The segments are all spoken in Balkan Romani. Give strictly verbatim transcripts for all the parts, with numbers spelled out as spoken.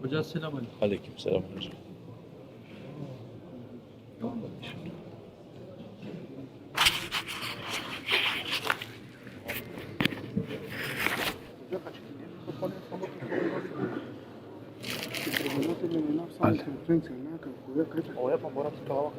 Hoca, selam aleyküm. Aleyküm selam hocam. Ovo je pa mora se pravo.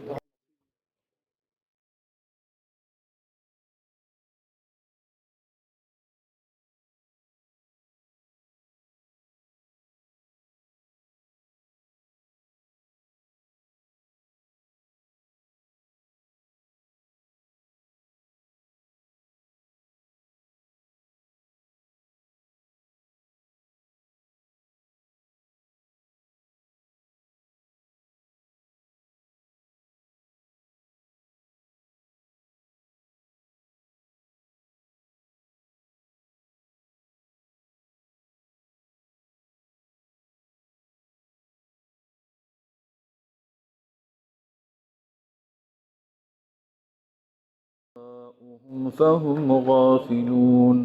فهم غافلون.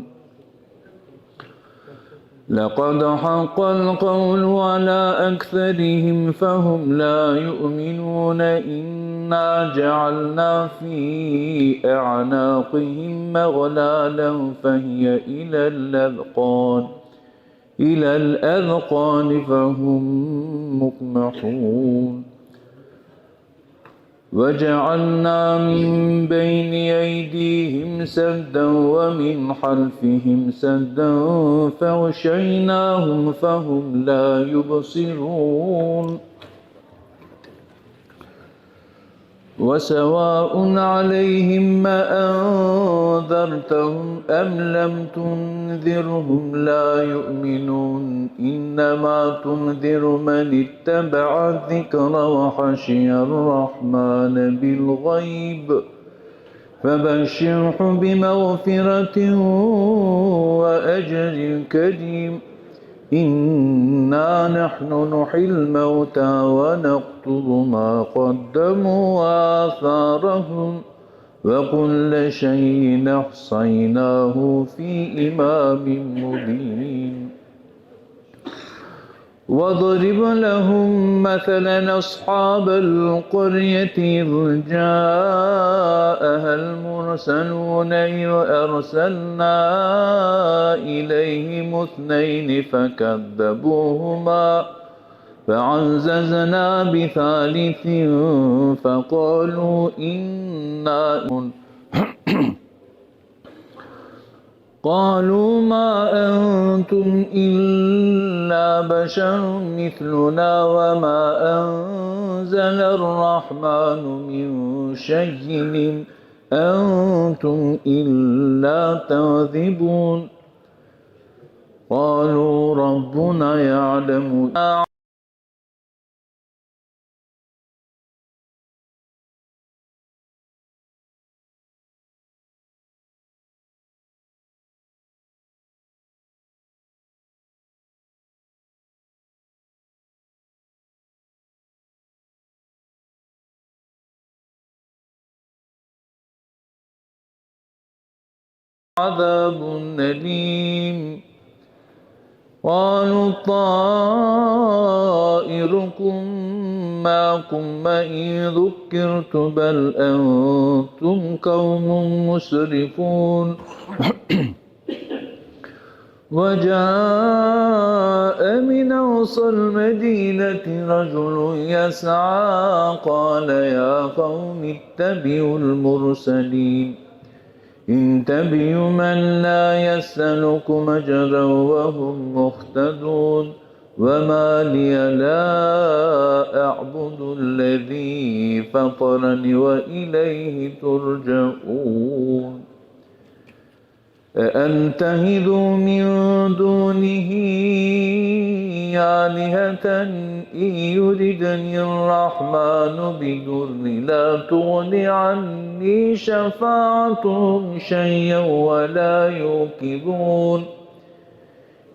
لقد حق القول على أكثرهم فهم لا يؤمنون. إنا جعلنا في أعناقهم أغلالا فهي إلى الأذقان، إلى الأذقان فهم مقمحون. وجعلنا من بين أيديهم سدا ومن خلفهم سدا فأغشيناهم فهم لا يبصرون. وسواء عليهم أأنذرتهم أم لم تنذرهم لا يؤمنون. إنما تنذر من اتبع الذكر وخشي الرحمن بالغيب فبشره بمغفرة وأجر كريم. إنا نحن نحيي الموتى ونكتب ما قدموا وآثارهم وكل شيء أحصيناه في إمام مبين. واضرب لهم مثلا أصحاب القرية إذ جاءها المرسلون إذ أرسلنا إليهم اثنين فكذبوهما فعززنا بثالث فقالوا إنا قالوا ما أنتم إلا بشر مثلنا وما أنزل الرحمن من شيء إن أنتم إلا تكذبون. قالوا ربنا يعلم عذاب أليم. قالوا طائركم معكم أئن ذكرتم بل أنتم قوم مسرفون. وجاء من أقصى المدينة رجل يسعى قال يا قوم اتبعوا المرسلين. اتبعوا من لا يسألكم أجرا وهم مهتدون. وما لي لا أعبد الذي فطرني وإليه ترجعون. أأتخذ من دونه آلهة إن يردن الرحمن بضر لا تغن عني شفاعتهم شيئا ولا ينقذون.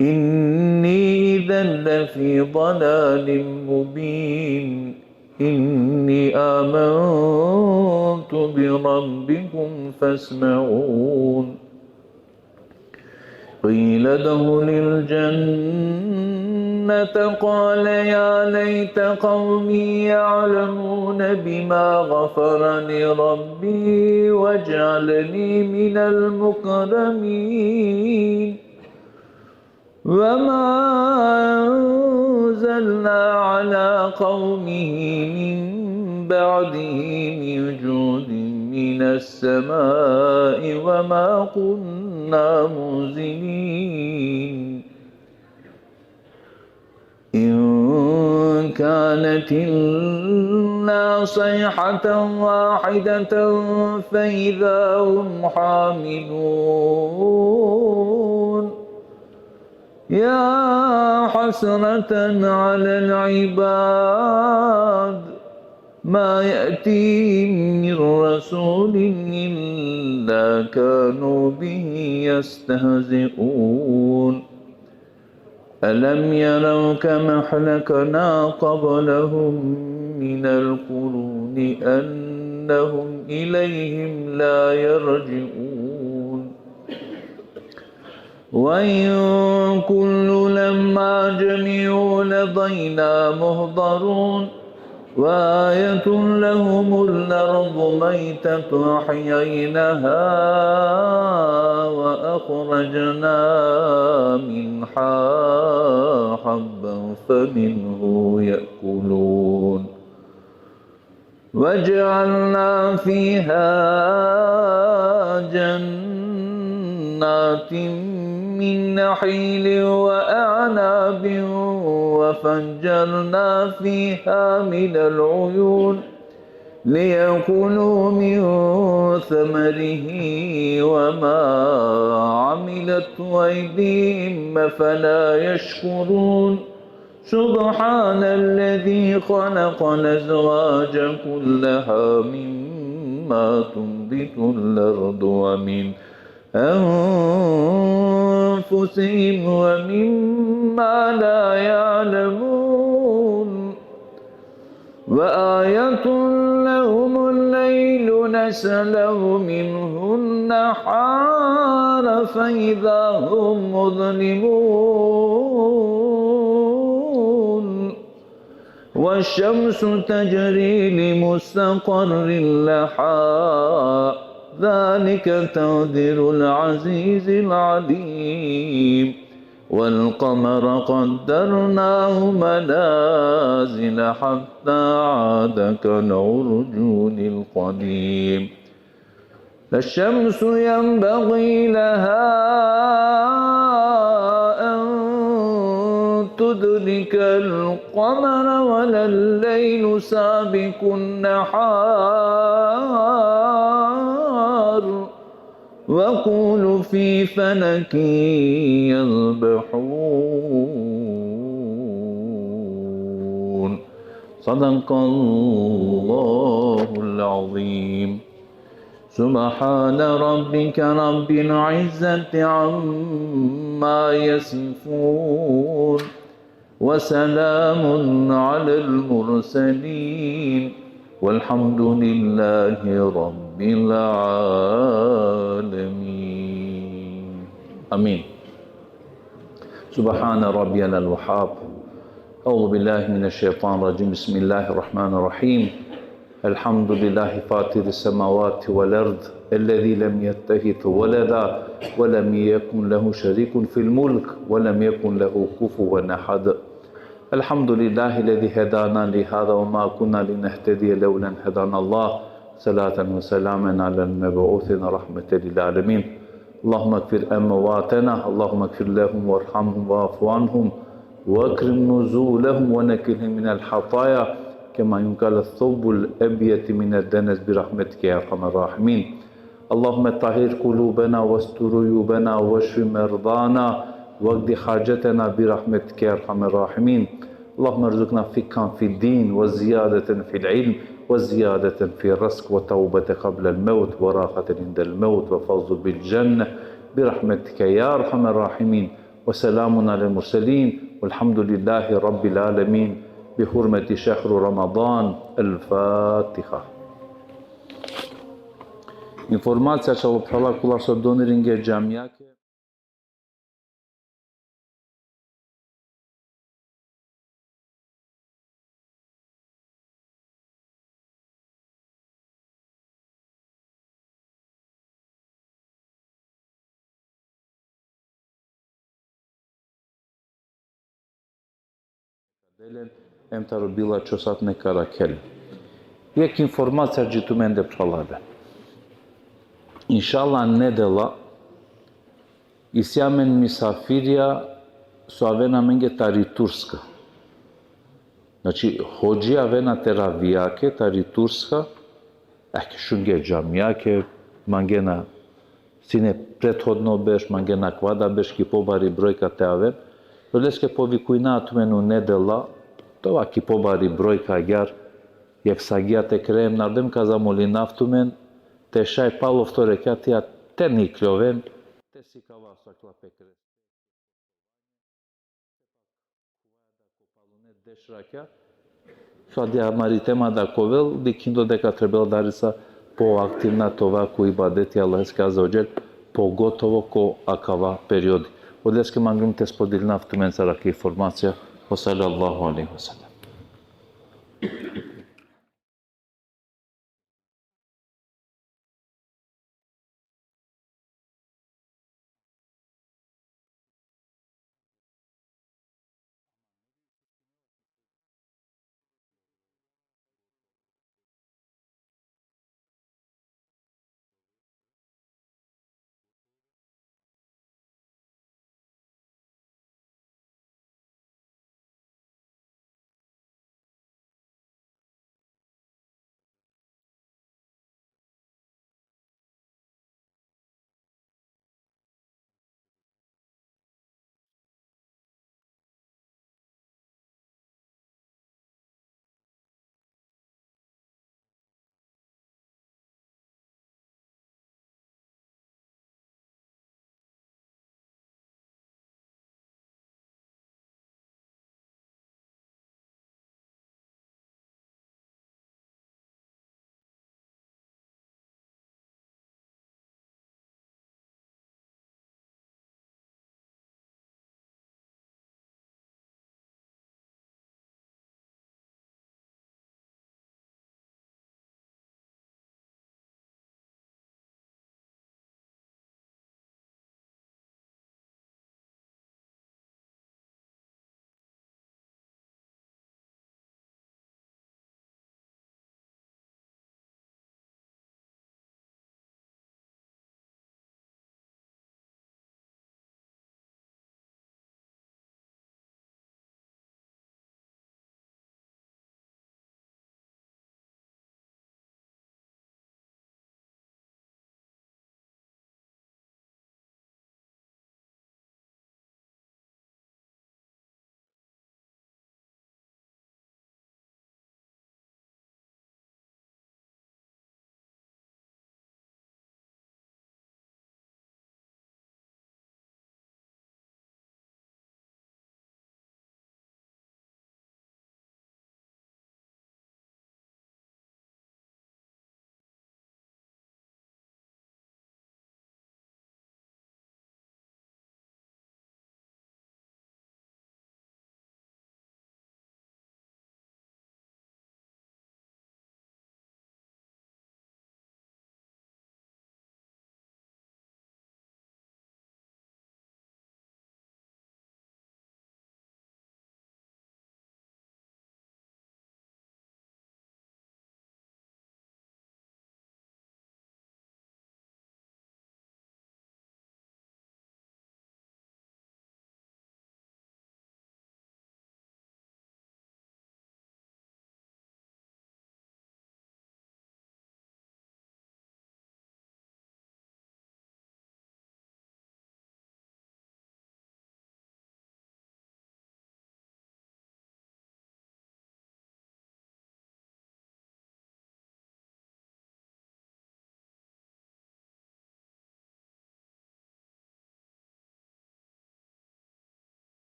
إني إذا لفي ضلال مبين. إني آمنت بربكم فاسمعون. قيل ادخل الجنة قال يا ليت قومي يعلمون بما غفر لي ربي واجعلني من المكرمين. وما أنزلنا على قومه من بعده من جود من السماء وما كنا منزلين. إن كانت إلا صيحة واحدة فإذا هم خامدون. يا حسرة على العباد ما يأتيهم من رسول إلا كانوا به يستهزئون. ألم يروا كم أهلكنا قبلهم من القرون أنهم إليهم لا يرجعون. وإن كل لما جميع لدينا محضرون. وآية لهم الأرض ميتة أحييناها وأخرجنا منها حبا فمنه يأكلون. وجعلنا فيها جنات من نخيل وأعناب وفجرنا فيها من العيون ليأكلوا من ثمره وما عملته أيديهم أفلا يشكرون. سبحان الذي خلق الأزواج كلها مما تنبت الأرض ومن أنفسهم ومما لا يعلمون. وآية لهم الليل نسلخ منه النهار فإذا هم مظلمون. والشمس تجري لمستقر لها ذلك تقدير العزيز العليم. والقمر قدرناه منازل حتى عاد كالعرجون القديم. لا الشمس ينبغي لها أن تدرك القمر ولا الليل سابق النهار وكل في فلك يسبحون. صدق الله العظيم. سبحان ربك رب العزة عما يصفون. وسلام على المرسلين. والحمد لله رب العالمين. آمين. سبحان ربي الوهاب. أعوذ بالله من الشيطان الرجيم. بسم الله الرحمن الرحيم. الحمد لله فاطر السماوات والأرض الذي لم يتخذ ولدا ولم يكن له شريك في الملك ولم يكن له كفوا أحد. الحمد لله الذي هدانا لهذا وما كنا لنهتدي لولا أن هدانا الله. صلاة وسلاما على المبعوث رحمة للعالمين. اللهم اغفر أمواتنا، اللهم اغفر لهم وارحمهم واعف عنهم وأكرم نزولهم ونقهم من الخطايا كما ينقى الثوب الأبيض من الدنس برحمتك يا أرحم الراحمين. اللهم طهر قلوبنا واستر عيوبنا واشف مرضانا واقض حاجتنا برحمتك يا أرحم الراحمين. اللهم ارزقنا فقها في الدين وزيادة في العلم وزيادة في الرزق وتوبة قبل الموت وراحة عند الموت وفوز بالجنة برحمتك يا أرحم الراحمين. وسلام على المرسلين والحمد لله رب العالمين. بحرمة شهر رمضان. الفاتحة. Informacija, inšallah, phrala kola so doniringe džamijake. Delen em taro bilačho sat neka rakhel. Jekh informacija dži tumende, phralalen. Inšallah, nedela isi amen misafirja so avena amenge tari Turska. Znači, hodžija avena teravijake tari Turska, eh, ke šunge džamijake, mangena sine prethodno berš, mangena akava da berš ki pobari brojka te aven. Odoleske povikujna tumen u nedela, te ova ki pobari brojka agjaar, jekh sagija te keren, narodem, ka zamolinav tumen, te šaj palo ofto rekjatija te nikljoven, te sikava so akala pe kres. Deš rakja. So adaja amari tema da ka ovel, dikhindo deka trebela adari sa poaktivna te ova ko ibadeti Allaheske azze ve dželle, pogotovo ko akava periodi. Odoleske mangljum te spodelinav tumencar akava informacija. Ve sallallahu alejhi ve sellem.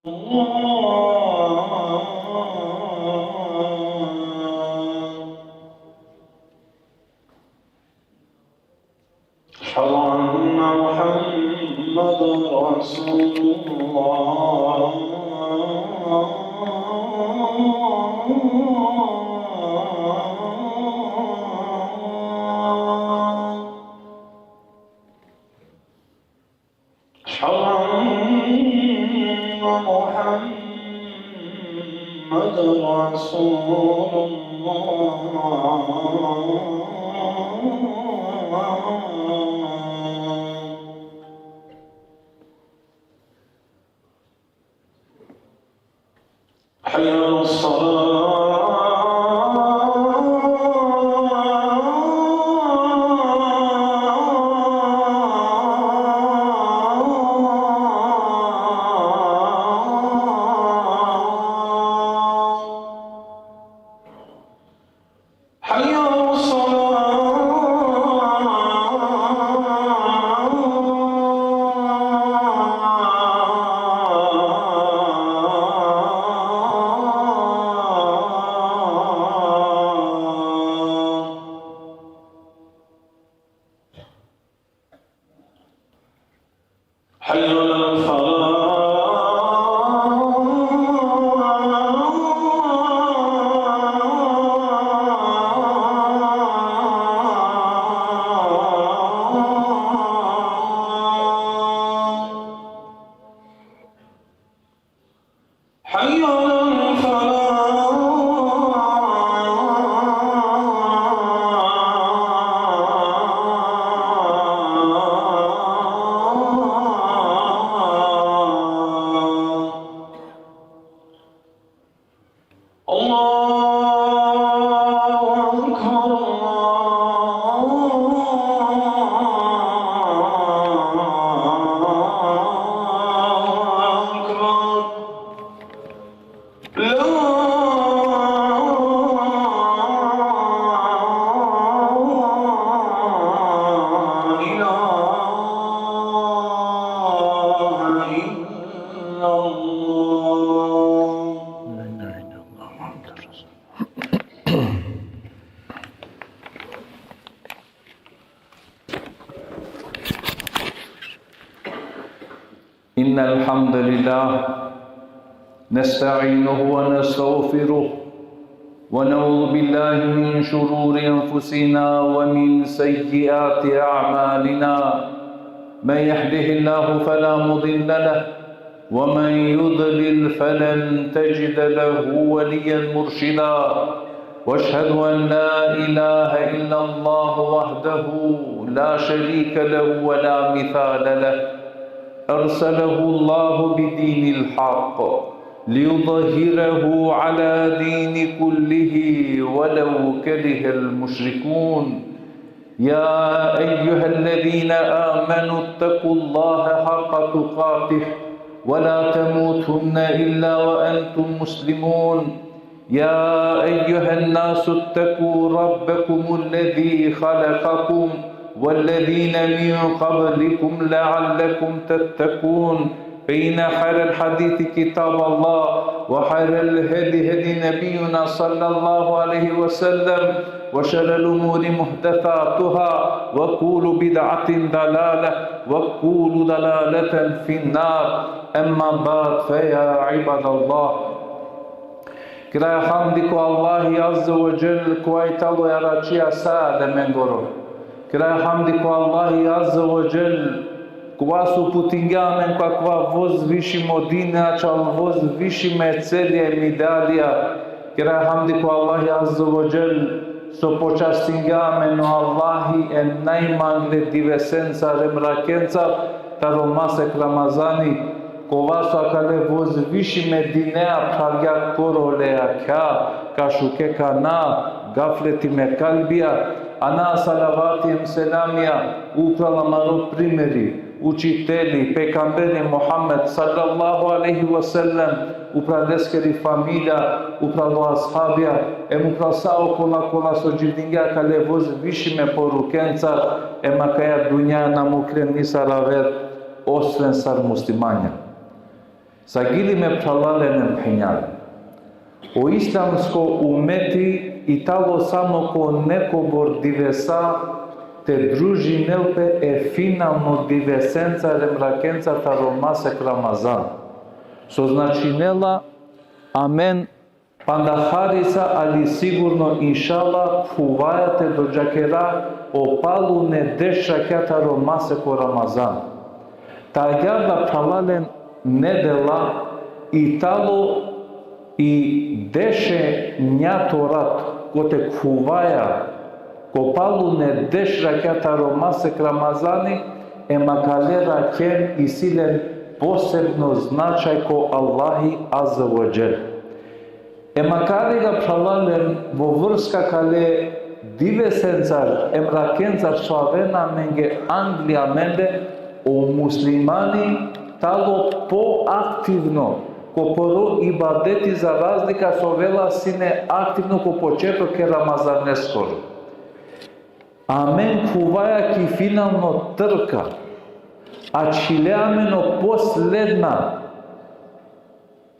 الله. أشهد أن محمدا رسول الله. أشهد أن محمدا رسول الله. حي على الصلاة. حي على الصلاة. حي على الفلاح. حي على الفلاح. الله أكبر، الله أكبر. لا إله إلا الله. إن الحمد لله نستعينه ونستغفره، ونعوذ بالله من شرور أنفسنا ومن سيئات أعمالنا. من يهده الله فلا مضل له، ومن يضلل فلن تجد له وليا مرشدا. وأشهد أن لا إله إلا الله وحده لا شريك له ولا مثال له. أرسله الله بدين الحق ليظهره على دين كله ولو كره المشركون. يا أيها الذين آمنوا اتقوا الله حق تقاته ولا تموتن إلا وأنتم مسلمون. يا أيها الناس اتقوا ربكم الذي خلقكم والذين من قبلكم لعلكم تتقون. فإن خير الحديث كتاب الله، وخير الهدي هدي نبينا صلى الله عليه وسلم، وشر الأمور محدثاتها، وكل بدعة ضلالة، وكل ضلالة في النار. أما بعد، فيا عباد الله. Kraja hamdi ko Allahi Azze ve Dželle, kova i talo i Aračija sa e ademengoro. Kraja hamdi ko Allahi Azze ve Dželle, kova so uputingja amen ko akava vozvišimo dine, ačhal vozvišime celja em idealija. Kraja hamdi ko Allahi Azze ve Dželle, so počastingja amen o Allahi e najmangle divesencar em rakencar, taro masek Ramazani, kova so akale vozvišime dinea phravgja koro le jakha, ka šuke kana, gafletime kalbija. Ana salavati em selamija upral amaro primeri, učiteli, pejgamberi Muhammed sallallahu alejhi ve sellem, upral leskeri familija, upral o ashabija, em upral sa okola kola so dživdingja akale vozvišime porukencar, em akaja dunja na muklen nisar aver, osven sar muslimanja. Sagili me phralalen em phenjalen. O islamsko umeti i talo samo ko nekobor divesa te družinel pe e finalno divesencar em rakencar taro masek Ramazan. So značinela amen panda harica, ali sigurno, inšala, khuvaja te dodžakera o palune deš rakja taro masek o Ramazan. Tagja da phralalen nedela i talo i dešenjato rat, kote khuvaja ko palune deš rakja taro masek Ramazani, em akale rakjen isi len posebno značaj ko Allahi Azze ve Dželle. Em akale ga phralalen vo vrska kale divesencar em rakencar so avena amenge angli amende, o muslimani talo poaktivno ko poro ibadeti, za razlika so ovela sine aktivno ko početok e Ramazaneskoro. Amen khuvaja ki finalno trka, ačhile amen o posledna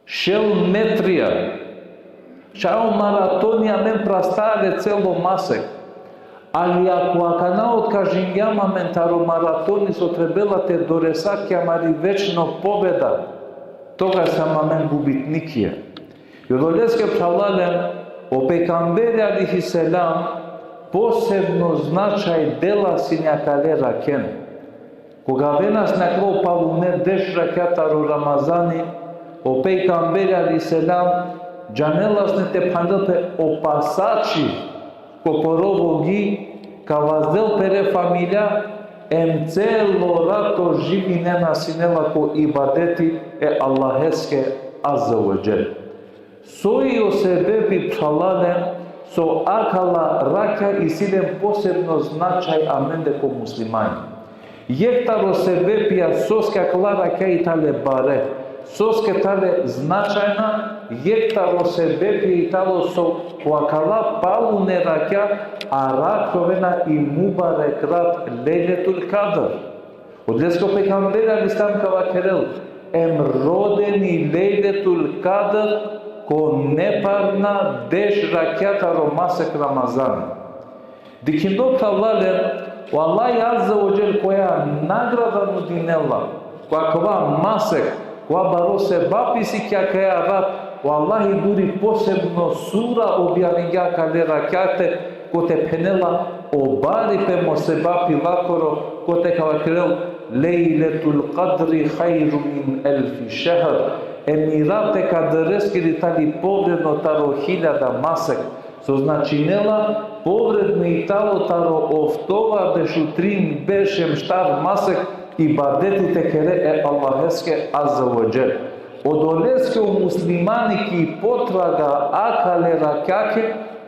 šel metrija. Šaj o maratoni amen prastale celo masek. Ali ako akana otkažingjam amen taro maratoni so trebela te doresa ki amari večno pobeda, togaš sijam amen gubitnikija. I odoleske phralalen, o pejgamberi alejhi selam posebno značaj dela sine akale rakjen. Koga avena sine akale o palune deš rakja taro Ramazani, o pejgamberi alejhi selam džanela sine te phandel pe o pasači ko poro vogi, ka vazdel pere familija, em celo rato živinena sine la ko ibadeti e Allaheske Azze ve Dželle. Soj o sebepi, phralalen, so akala rakja isi len posebno značaj amende ko muslimani? Jekh taro sebepija soske akala rakja i tale bare, soske tale značajna, jekh taro sebepija i talo so ko akala palune rakja arakhovena i mubarek rat Lejletul Kadr. Odoleske o pejgamberi alejhi selam ka vakerel: em rodeni Lejletul Kadr ko neparna deš rakja taro masek Ramazan. Dikhindo, phralalen, o Allahi Azze ve Dželle koja nagrada nudinela ko akava masek, kova baro sebapi si ki akaja rat, o Allahi duri posebno sura objavingja akale rakjate, kote phenela o baripe mo sebapi lakoro, kote ka vakerel: Lejletul Kadri hajru min elfi šehr. Em i rat e Kadreskiri tali povredno taro hiljada masek. So značinela, povredno i talo taro oftovardeš u trin berš em štar masek ibadeti te kere e Allaheske Azze ve Dželle. Odoleske o muslimani ki potraga akale rakjake,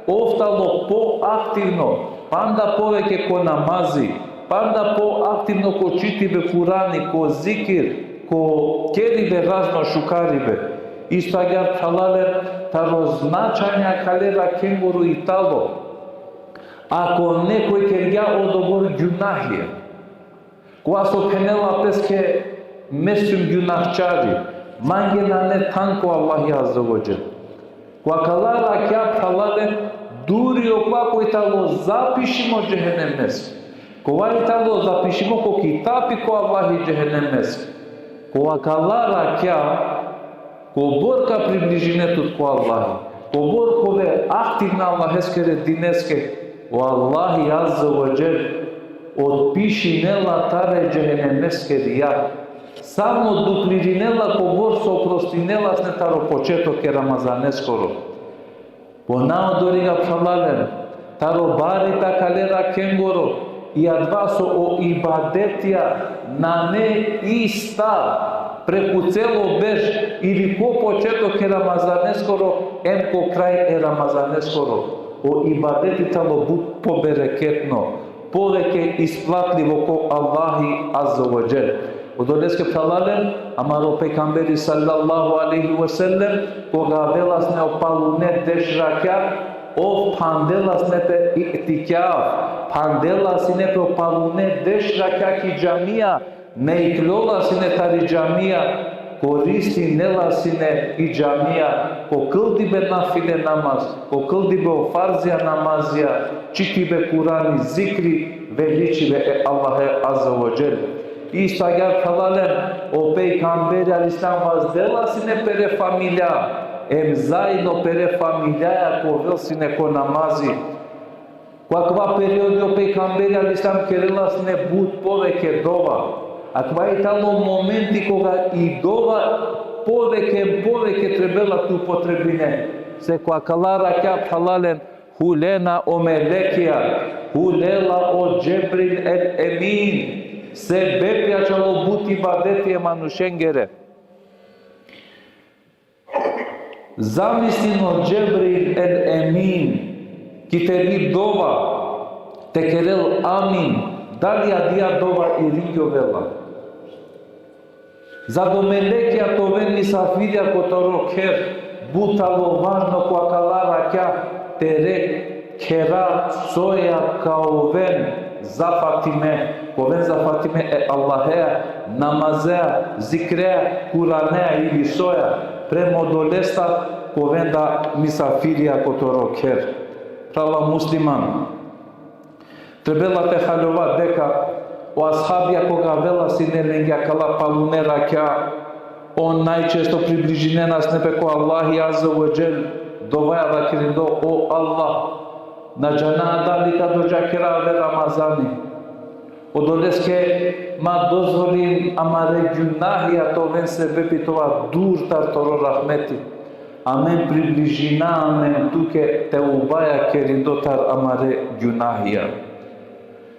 ov talo poaktivno, panda poveke ko namazi, panda poaktivno ko čitibe Kurani, ko zikir, ko keribe razno šukaribe. Isto agjaar, phralalen, taro značenje akale rakengoro i talo: ako nekoj kergja odobor gjunahija, kova so phenela peske: me sum gjunahčari, mange nane than ko Allahi Azze ve Dželle. Ko akala rakja, phralalen, duri okova koj talo zapišimo džehenemeske. Kova i talo zapišimo ko kitapi ko Allahi džehenemeske. Ko akala rakja, kobor ka približine tut ko Allahi, kobor ka ove aktivna Allaheskere dineske, o Allahi Azze ve Dželle otpišinela tare džehenemeskeri jag. Samo duplirinela kobor so oprostinela sine taro početok e Ramazaneskoro. Ponaodori ga, phralalen, taro baripe akale rakengoro, i adava so o ibadetija nane ista preku celo berš, ili ko početok e Ramazaneskoro em ko kraj e Ramazaneskoro. O ibadeti talo but pobereketno, poveke isplatlivo ko Allahi Azze ve Dželle. Odoleske, phralalen, amaro pejgamberi sallallahu alejhi ve sellem, koga avela sine o palune deš rakja, ov phandela sine pe itikjaf, phandela sine pe o palune deš rakja ki džamija, na ikljola sine tari džamija, koristinela sine i džamija, ko kldibe nafile namaz, ko kldibe o farzija namazija, čitibe Kurani, zikri, veličibe e Allahe Azze ve Dželle. Isto agjaar phralalen, o pejgamberi alejhi selam vazdela sine pere familija, em zajedno pere familijaja ka ovel sine ko namazi. Ko akava periodi o pejgamberi alejhi selam kerela sine but poveke dova. Akava i tano momenti koga i dova poveke, poveke trebela te upotrebine. Se ko akala rakja phralalen hulena o melekija, hulela o Džebril el Emin, sebepi ačhilo but ibadeti e manušengere. Zamislin o Džebril el Emin, ki teri dova, te kerel amin, dali adija dova iringjovela. Za do melekija te oven misafirija ko toro kher, but tano važno ko akala rakja te re khera soja ka oven zafatime, ka oven zafatime e Allahea, namazea, zikrea, Kuranea ili soja, prema odolestar ka oven da misafirija ko toro kher. Phrala musliman, trebela te haljova deka o ashabija koga avela sine lenge akala palune rakja, on najčesto približinena sine pe ko Allahi Azze ve Dželle, dovaja vakerindo: O Allah, na džana dali ka dočekera aver Ramazani. Odoleske ma dozvolin amare gjunahija te oven sebepi te ova dur tar toro rahmeti. Amen približina amen tuke teubaja kerindo tar amare gjunahija.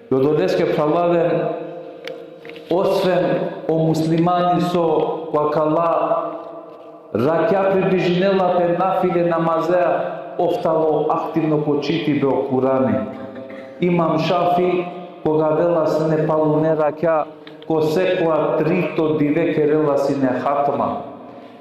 I odoleske phralalen, osven o muslimani so ko akala rakja približinela pe nafile namazea, ov tano aktivno ko čitibe o Kurani. Imam Šafi, koga avela sine palune rakja, ko sekoja trito dive kerela sine hatma.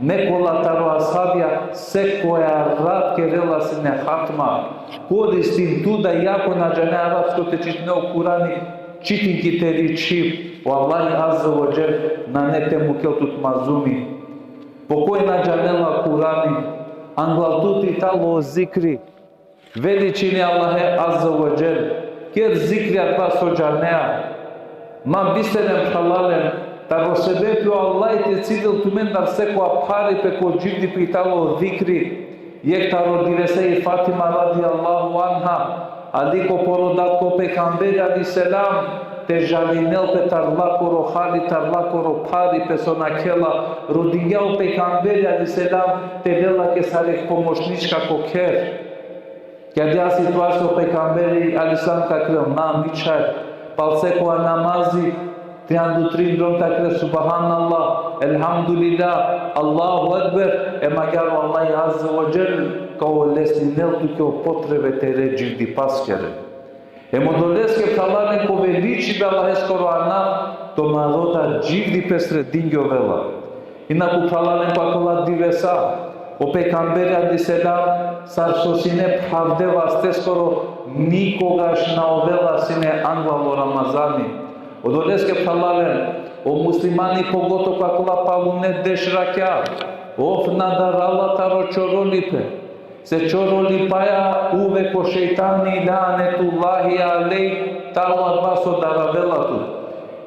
Nekola taro ashabija sekoja rat kerela sine hatma. Koristin tu da, iako na džane arapsko te čitine o Kurani, čitin ki teri čhib, o Allahi Azze ve Dželle nane te mukel tut mazlumi. Po koj na džanela Kurani, anglal tut i tano o zikri, veličini Allahe Azze ve Dželle, ker zikri adava so džanea. Ma bisteren phralalen, taro sebepi o Allah te cidel tumendar sekoja pharipe ko dživdipe i tano o zikri. Jekh taro divesa i Fatima radijallahu anha, ali ko porodatko pejgamberi alejhi selam, te žalinel pe tar lakoro hali, tar lakoro pharipe so nakhela, rodingja o pejgamberi alejhi selam te lela ke sar jekh pomošnička ko kher. Ki adija situacija o pejgamberi alejhi selam ka kerel: Na, mi čhaj, pal sekoja namazi, trianda u trin drom ka kerel Subhanallah, Elhamdulillah, Allahu Ekber, em agjaar o Allahi Azze ve Dželle ka olesninel tuke o potrebe tere dživdipaskere. Em odoleske phralalen, ko veličibe Allaheskoro anav, tumaro da dživdipe sredingjovela. Inaku phralalen, ko akala divesa, o pejgamberi alejhi selam, sar so sine phravde vasteskoro, nikogaš na ovela sine anglal o Ramazani. Odoleske phralalen, o muslimani pogotovo ko akala palune deš rakja, ov na darala taro čorolipe. Se čorolipaja uvek o šejtani, lanetullahi alejh, tano adava so daravela tut.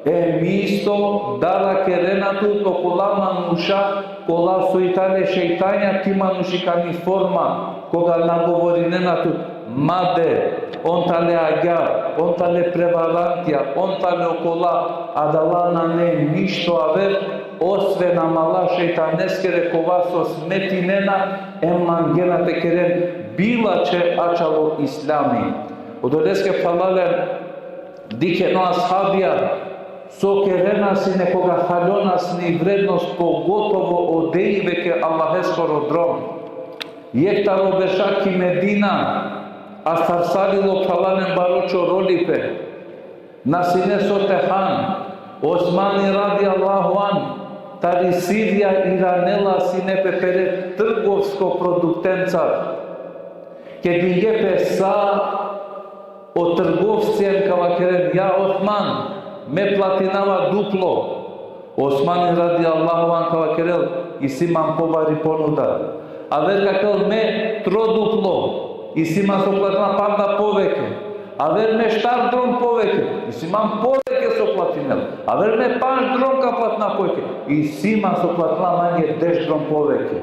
Em isto dara kerena tut okola manuša, kola so i tale šejtanja ki manušikani forma, koga nagovorinena tut: Ma de, on tale agjaar, on tale prevarantija, on tale okola, adala nane ništo aver, osven amala šejtaneskere kova so smetinena, em mangena te keren bilače ačhilo islami. Odoleske phralalen, dikhen o ashabija so kerena sine koga haljona sine i vrednost, pogotovo o dejbe ke Allaheskoro drom. Jekh taro berša ki Medina, a sar salilo phralalen baro čorolipe. Na sine so te han. Osmani radijallahu anh, tari Sirija iranela sine pe pere trgovsko produktencar. Kedinge pe sa, o trgovcija ka vakeren: Ja Osman, me platinava duplo. Osmani radijallahu anhu ka vakerel: Isi man pobari ponuda. Aver ka kerel: Me troduplo. Isi man so platinela panda poveke. Aver: Me štar drom poveke. Isi man poveke so platinel. Aver: Me pandž drom ka platina poveke. Isi man so platinela mange deš drom poveke.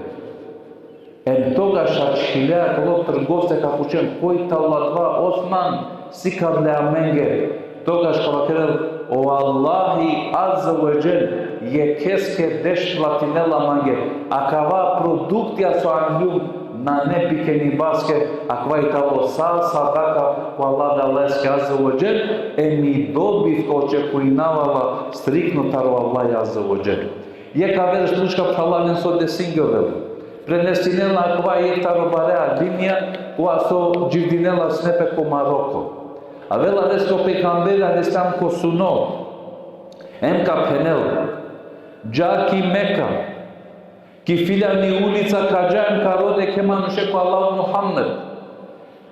Em togaš ačhile akala trgovce, ka pučen: Koj talo adava, Osman, sikavle amenge. Togaš ka vakerel: O Allahi azze ve dželle jekheske deš platinela mange. Akava produktija so anljum nane pikenibaske, akava i talo sa sadaka ko Allah Teala'eske azze ve dželle, em i dobitka očekujnava la striktno taro Allah azze ve dželle. Jekh aver slučka, phralalen, so desingjovela. Prenesinela akava jekh taro bare alimija, kova so dživdinela sine pe ko Maroko. Avela leske o pejgamberi alejhi selam ko suno, em ka phenel: Dža ki Meka, ki filjani ulica ka dža em ka rode jekhe manuše ko Allah Muhammed.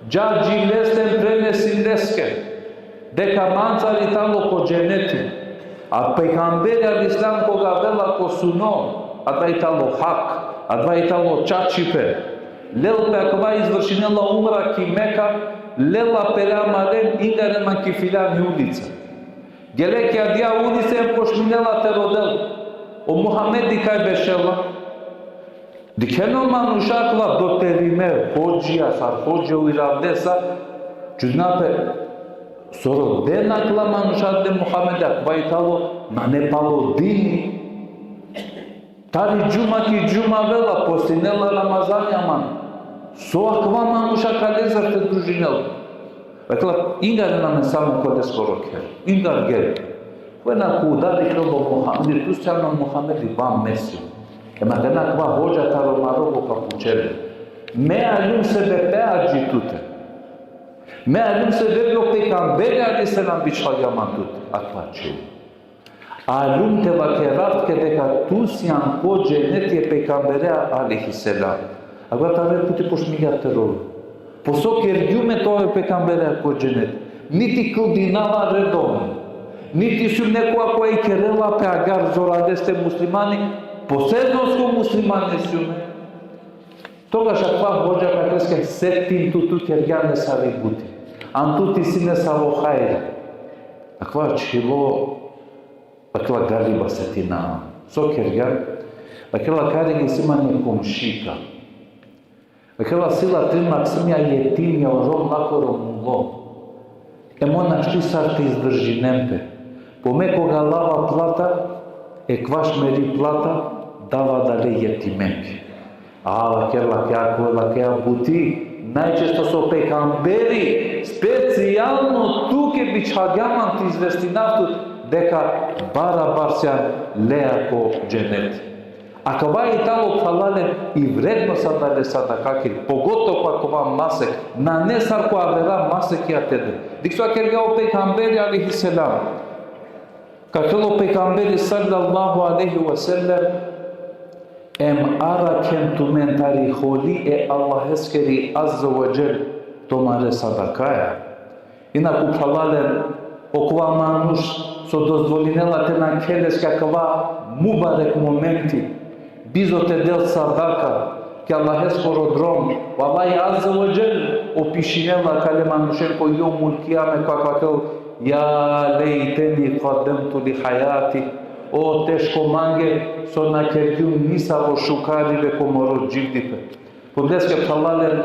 Dža dži leste em prenesi leske deka mancar i talo ko dženeti. A pejgamberi alejhi selam koga avela ko suno, adava i talo hak, adava i talo čačipe. Lel pe akava, izvršinela umra ki Meka, lela pere amaren, ingaren man ki filjani ulica. Gele ki adaja ulica em počminela te rodel: O Muhamedi kaj bešela? Dikhena o manuša akala doterime, hodžija, sar hodžija uravde sa, čudina pe, so rodena akala manuša de Muhamede, akava i talo, nane palo dini. Tari džuma ki džuma avela, postinela Ramazani, aman so akava manuša ka lezar te družinel? Akala: Ingaren amen samo ko leskoro kher. Ingar gel. Kova na kuda, dikhel o Muhamedi, tu sian o Muhamedi, ba, me sium. Em akana akava hodža taro Maroko ka pučel: Me aljum sebepi adži tute? Me aljum sebepi o pejgamberi alejhi selam bičhalgja man tute? Akava čhilo: Aljum te vakerav tuke deka tu sian ko dženeti e pejgamberea alejhi selam. Akava taro jekh puti počmingja te rodi. Po so kergjum me te ov e pejgamberea ko dženeti? Niti kldinava redovno, niti sium nekova kova ikerela pe agjaar zoraleste muslimani, po sezonsko muslimani sium. Togaš akava hodža vakerela leske: Setin tu, tu kergjan nesave buti. An tu isi nesavo hajri. Akava čhilo, akala galiba setina. So kergjan? Akala: Kari, isi man jekh komšika. Akala: Si la trin maksimja jetimja, o rom lakoro mulo. Em on našti sar te izdržinen pe. Po me koga lava plata, ekvaš meri plata dava adale jetimenke. A, vakerela, akava, vakerela, buti najčešta so pejgamberi specijalno tuke bičhalgja man te izvestinav tut deka barabar sian leja ko dženeti. Akava i talo, phralalen, i vrednost adale sadakakiri, pogotovo ko akava masek, nane sar ko avera masekija te de. Dikh so kergja o pejgamberi alejhi selam. Ka kerel o pejgamberi sallallahu alejhi ve sellem: Em arakhen tumen tari holi e Allaheskeri azze ve dželle tumare sadakaja. Inaku, phralalen, okova manuš so dozvolinela te nakhel leske akava mubarek momenti, bizo te del sadaka ki Allaheskoro drom, o Allah azze ve dželle opišinela akale manušen ko jevmul kijame, ka vakerel: Ja lejteni kaddemtu li hajati. O teško mange so na kergjum nisavo šukaribe ko moro dživdipe. Pogleske, phralalen,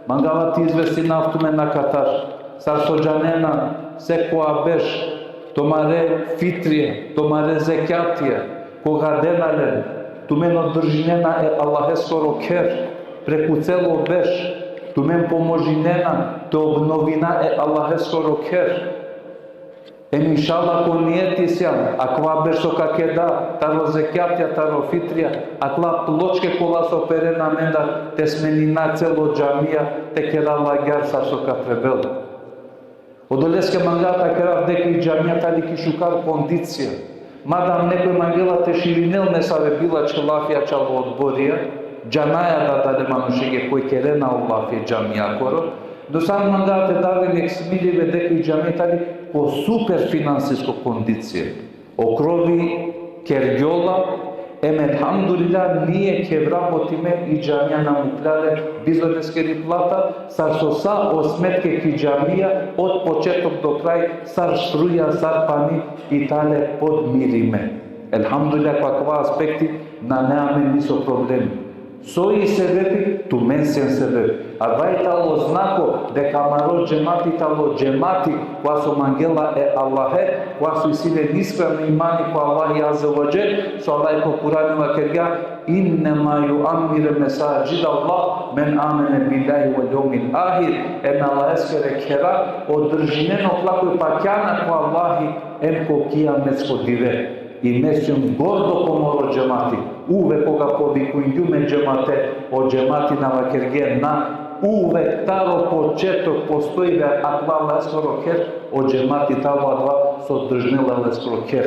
mangava te izvestinav tumen akatar, sar so džanena, sekova berš tumare fitrija, tumare zekjatija, koga dena len, tumen održinena e Allaheskoro kher, preku celo berš tumen pomožinena te obnovina e Allaheskoro kher. Em inšallah ko nijeti sian, akava berš so ka keda, taro zekjatija, taro fitrija, akala pločke kola so perena amendar, te smenina celo džamija, te kera la agjaar sar so ka trebel. Odoleske mangava te vakerav deka i džamija tali ki šukar kondicija. Madam nekoj mangela te širinel nesave bilačhe lafija čalo odborija, džanaja da adale manušenge koj kerena o lafi e džamijakoro, no samo mangava te dav len jekh smilibe deka i džamija tali ko super finansisko kondicija. O krovi kergjola, em elhamdulillah, nije ke vrabotime i džamija na mukhlja le bizo leskeri plata, sar so sa o smetke ki džamija od početok do kraj, sar struja, sar pani, i tale podmirime. Elhamdulillah, ko akava aspekti nane amen niso problemi. So i sebepi? Tumen sen sebep. Adava i talo znako deka amaro džemati talo džemati kova so mangela e Allahe, kova so isi len iskreno imani ko Allahi Azze ve Dželle, so Allah ko Kur'ani vakergja: "Innema ju'ammiru mesadžid Allah men amene billahi vel jevmil ahir." Em Allaheskere khera održinen okla koj pakjana ko Allahi em ko kijametsko dive. I me sijum gordo ko moro džemati. Uvek koga povikingjum e džemate, o džemati na vakergje na, uvek taro početok postoji le akava leskoro kher, o džemati talo adava so držinela leskoro kher.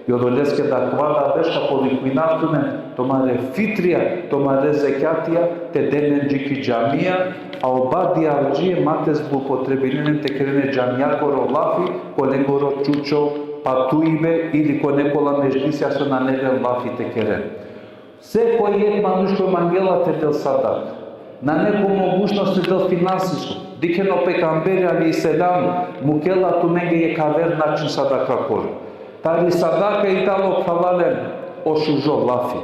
I odoleske da akava da berš ka povikinav tumen, tumare fitrija, tumare zekjatija, te den len dži ki džamija, a o badi avdžije ma te zloupotrebinen te keren e džamijakoro lafi, ko lengoro čučo patujbe ili ko nekola medžlisija so nane len lafi te keren. Sekoj jekh manuš koj mangela te del sadaka, nane ko mogućnost te del finansisko. Dikhen o pejgamberi alejhi selam mukela tumenge jekh aver način sadakakoro. Tari sadaka i talo, phralalen, o šužo lafi.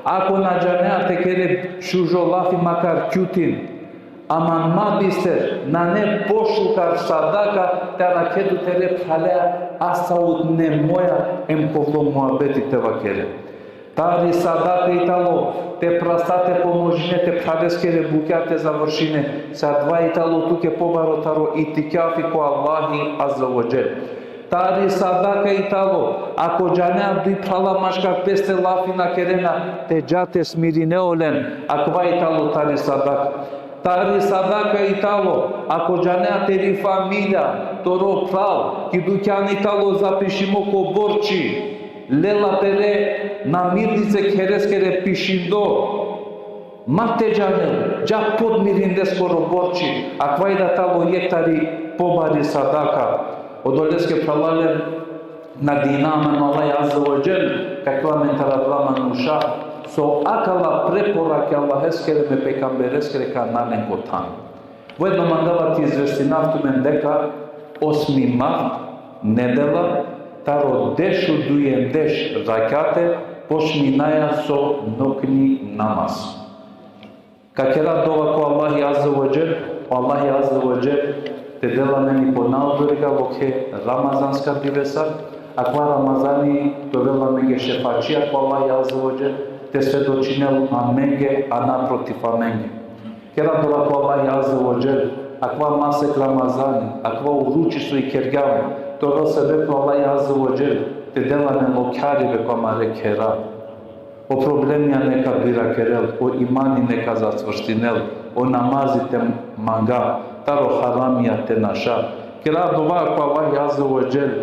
Ako na džanea te kere šužo lafi, makar kjutin, ama ma bister, nane pošukar sadaka te arakhe tu tere phralea, a sa utne moja em kovlo muhabeti te vakere. Tari sadaka i talo te prasta te pomožine te phraleskere bukja te završine, sa adava i talo tuke pobaro taro itikafi ko Allahi Azze ve Dželle. Tari sadaka i talo, ako džanea duj phrala maškar peste lafi na kerena, te dža te smirine olen, akava i talo tari sadaka. Tari sadaka i talo, ako džanea teri familija, toro phral, ki dukjan i talo zapišimo ko borči, lela pere namirnice khereskere pišindo, ma te džanel, dža podmirin leskoro borči, akava i da talo jekh tari pobari sadaka. Odoleske, phralalen, nadina amen o Allah Azze ve Dželle, ka kerel amen taro adala manuša so akala preporake Allaheskere em e pejgambereskere ka anen ko than. Ujedno mangava te izvestinav tumen deka osmi mart, nedela, taro dešudujendeš rakate počminaja so nokni namaz. Ka kera dova ko Allahi Azze ve Dželle, o Allahi Azze ve Dželle te del amen i po naodoriga lokhe ramazanska divesa, akava Ramazani te ovel amenge šefačija ko Allahi Azze ve Dželle, te svedočinel amenge, a na protiv amenge. Kera dova ko Allahi Azze ve Dželle, akava masek Ramazani, akava oruči so i kergjam, te ovel sebep ko Allahi Azze ve Dželle te del amen lokjaribe ko amare khera. O problemija neka dujrakerel, o imani neka zacvrtinel, o namazi te manga, taro haramija te naša. Kera dova ko Allahi Azze ve Dželle,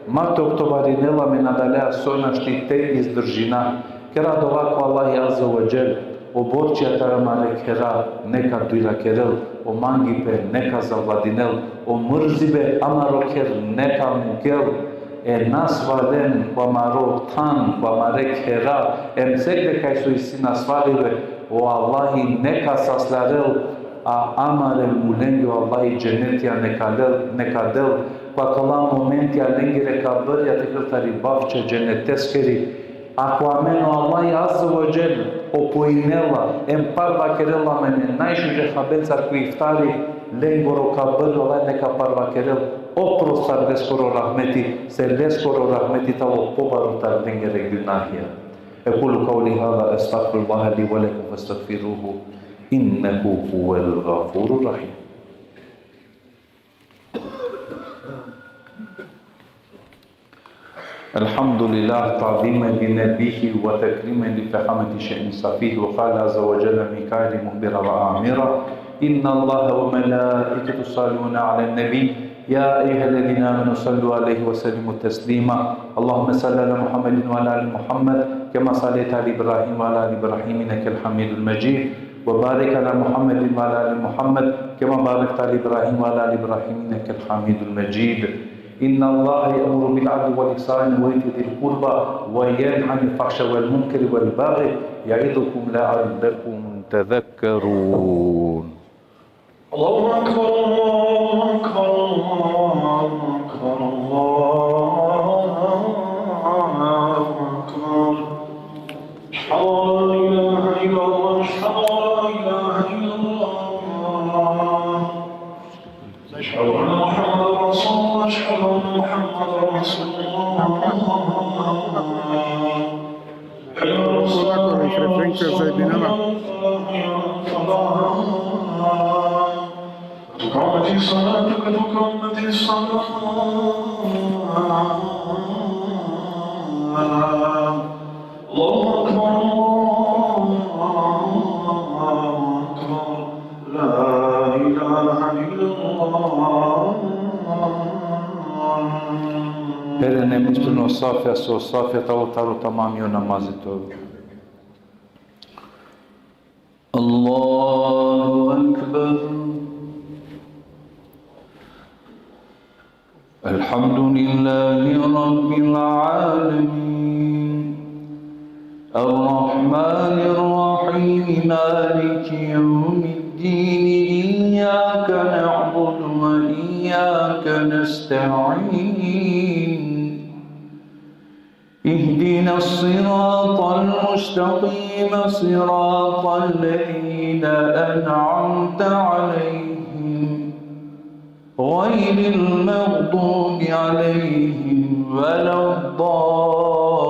ma te oktovarinel amen adalea so našti te izdržina. Kera dova ko Allahi Azze ve Dželle, o borčija taro amare khera neka dujrakerel, o mangipe neka zavladinel, o mrzibe amaro kher neka mukel, e nasvalen ko amaro than, ko amare khera, em sekde kaj so isi nasvalibe, o Allahi neka saslarel, a amare mulenge o Allahi dženetija neka lel, neka del, ko akala momentija lengere kabrija te kerel tari bavče dženeteskeri, ako amen o Allahi Azze ve Dželle opojnela, em parvakerela amen e najšuže habencar ko iftari, lengoro kabri o Allah neka parvakerel oprost taro leskoro rahmeti, se leskoro rahmeti talo pobaro taro lengere gunahija. أقول قولي هذا، أستغفر الله لي ولكم فاستغفروه، إنه هو الغفور الرحيم. الحمد لله، تعظيما لنبيه وتكريما لفخامة شأن صفيه، وقال عز وجل من قائل مخبرا وآمرا: إن الله وملائكته يصلون على النبي، يا أيها الذين آمنوا صلوا عليه وسلموا تسليما. اللهم صل على محمد وعلى آل محمد كما صليت على إبراهيم وعلى آل إبراهيم إنك حميد مجيد. وبارك على محمد وعلى آل محمد كما باركت على إبراهيم وعلى آل إبراهيم إنك حميد مجيد. إن الله يأمر بالعدل والإحسان وإيتاء ذي القربى وينهى عن الفحشاء والمنكر والبغي يعظكم لعلكم تذكرون. الله أكبر، الله أكبر، الله أكبر، الله أكبر. أشهد أن لا إله إلا الله، أشهد أن لا إله إلا الله. أشهد أن محمدا رسول الله، أشهد أن محمدا رسول الله. حي على الصلاة، حي على الصلاة، حي على الفلاح، حي على الفلاح. قد قامت الصلاة، قد قامت الصلاة. الله أكبر، الله أكبر. لا إله إلا الله. Perene ispravno safja, so safja taro, taro tamami o namazit. الله أكبر. الحمد لله رب العالمين. الرحمن الرحيم. مالك يوم الدين. إياك نعبد وإياك نستعين. اهدنا الصراط المستقيم، صراط الذين أنعمت عليهم، غير المغضوب عليهم ولا الضالين.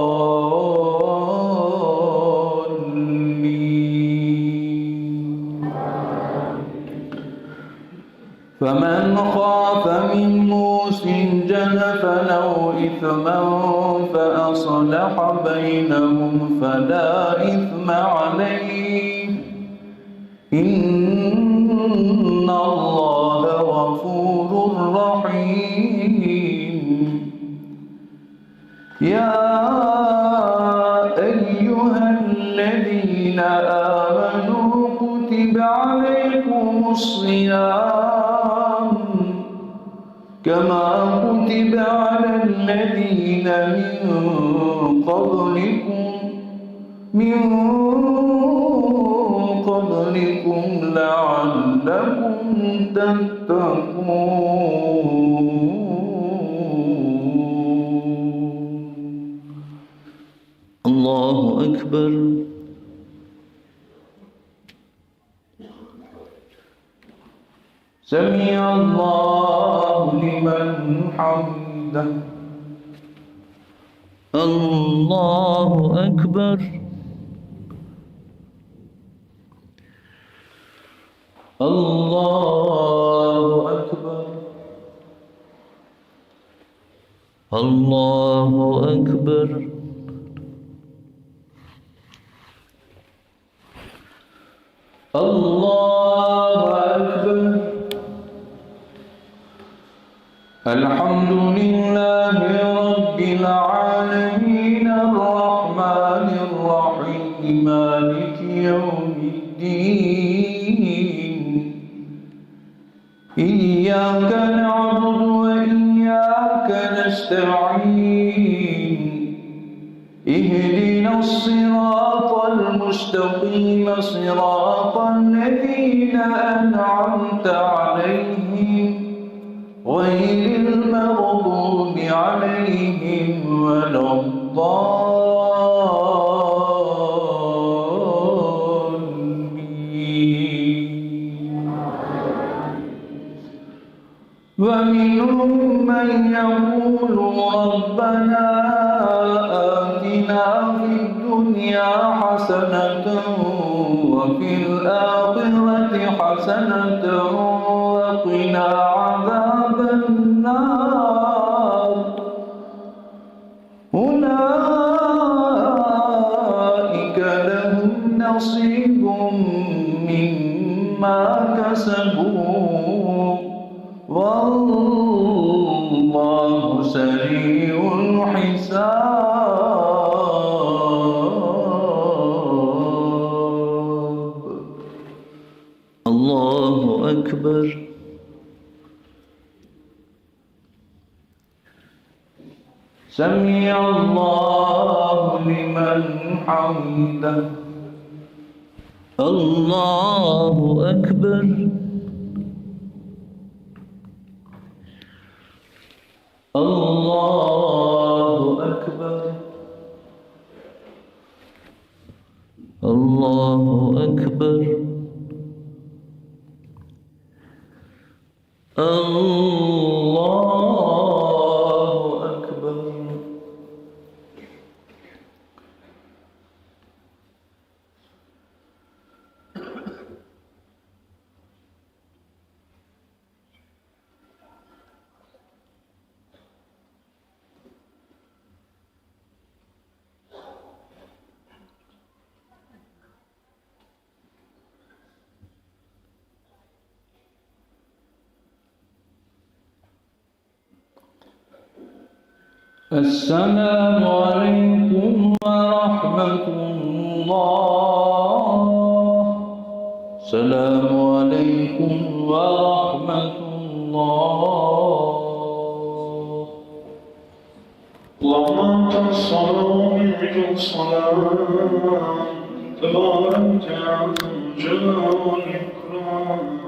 فمن خاف من موص جنفا أو إثما فأصلح بينهم فلا إثم عليه، إن الله غفور رحيم. يا أيها الذين آمنوا كتب عليكم الصيام كما كتب على الذين من قبلكم، من قبلكم لعلكم تتقون. الله أكبر. سمع الله لمن حمده. الله أكبر. الله أكبر. الله أكبر. الله أكبر. الحمد لله رب العالمين، الرحمن الرحيم، مالك يوم الدين. إياك نعبد وإياك نستعين. اهدنا الصراط المستقيم، صراط الذين أنعمت عليهم، غير المغضوب عليهم ولا الضالين. ومنهم من يقول ربنا آتنا في الدنيا حسنة وفي الآخرة حسنة وقنا عذاب النار. أولئك لهم نصيب مما كسبوا والله سريع الحساب. الله أكبر. سمع الله لمن حمده. الله أكبر. الله أكبر. الله أكبر. الله أكبر. السلام عليكم ورحمة الله. السلام عليكم ورحمة الله. اللهم أنت السلام ومنك السلام، تباركت يا ذا الجلال والإكرام.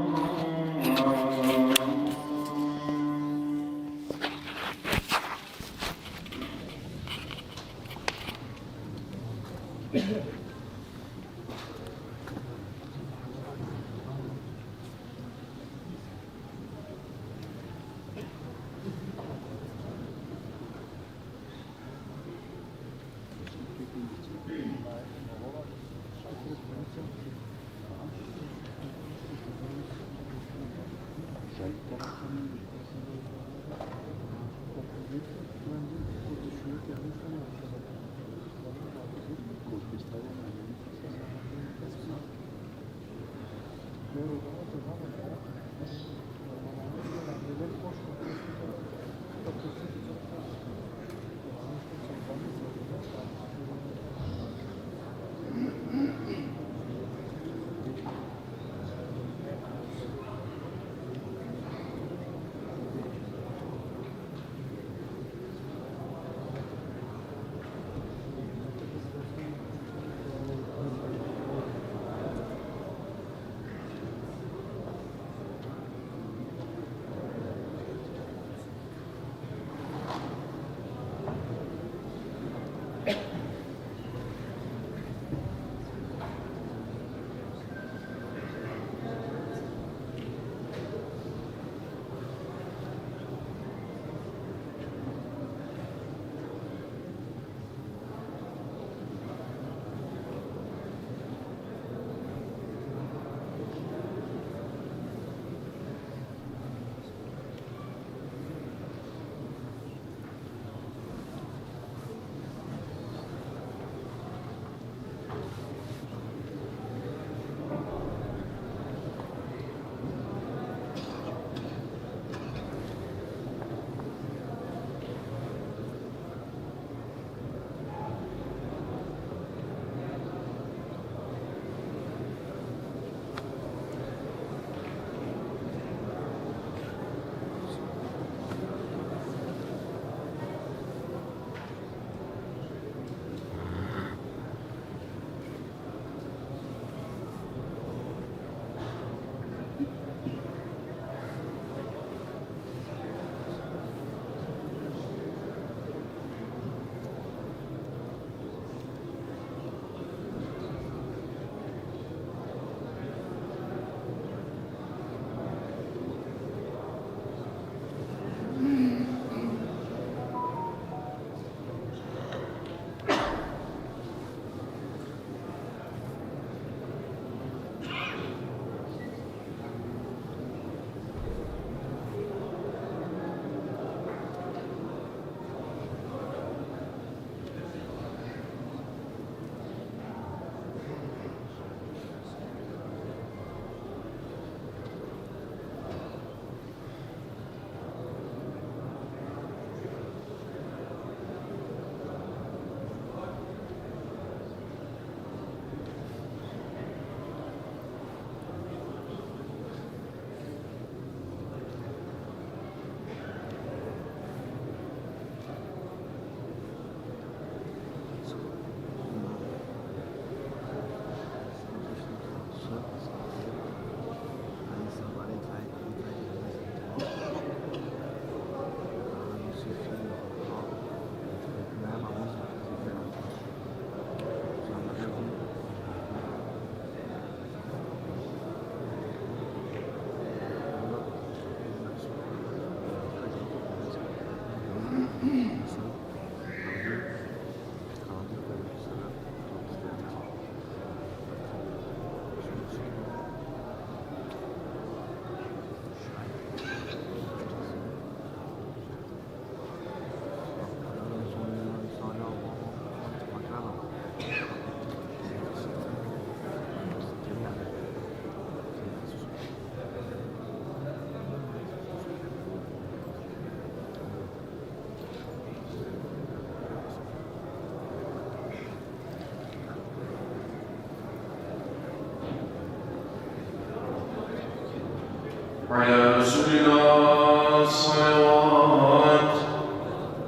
على رسول الله الصلوات.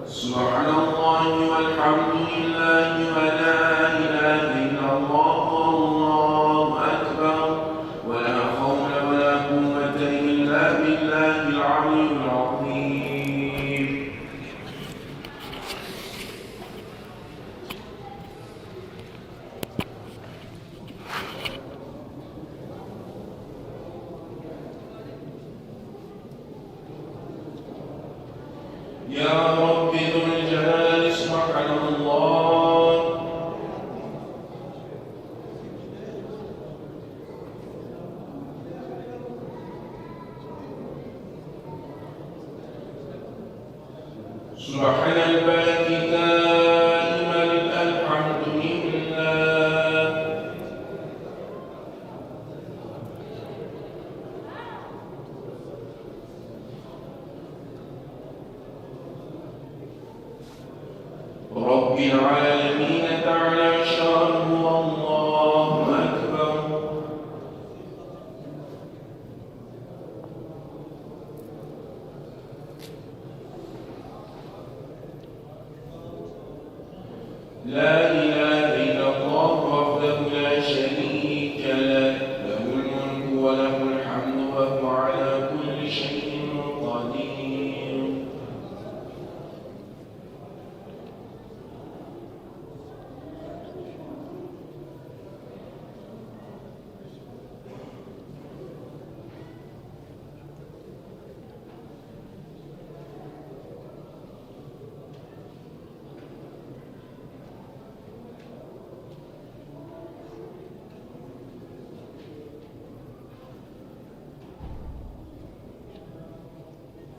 سبحان الله والحمد لله ولا إله إلا الله والله أكبر، ولا حول ولا قوة إلا بالله العلي العظيم. يا رب ذو الجلال، سبحان الله. سبحان الباقي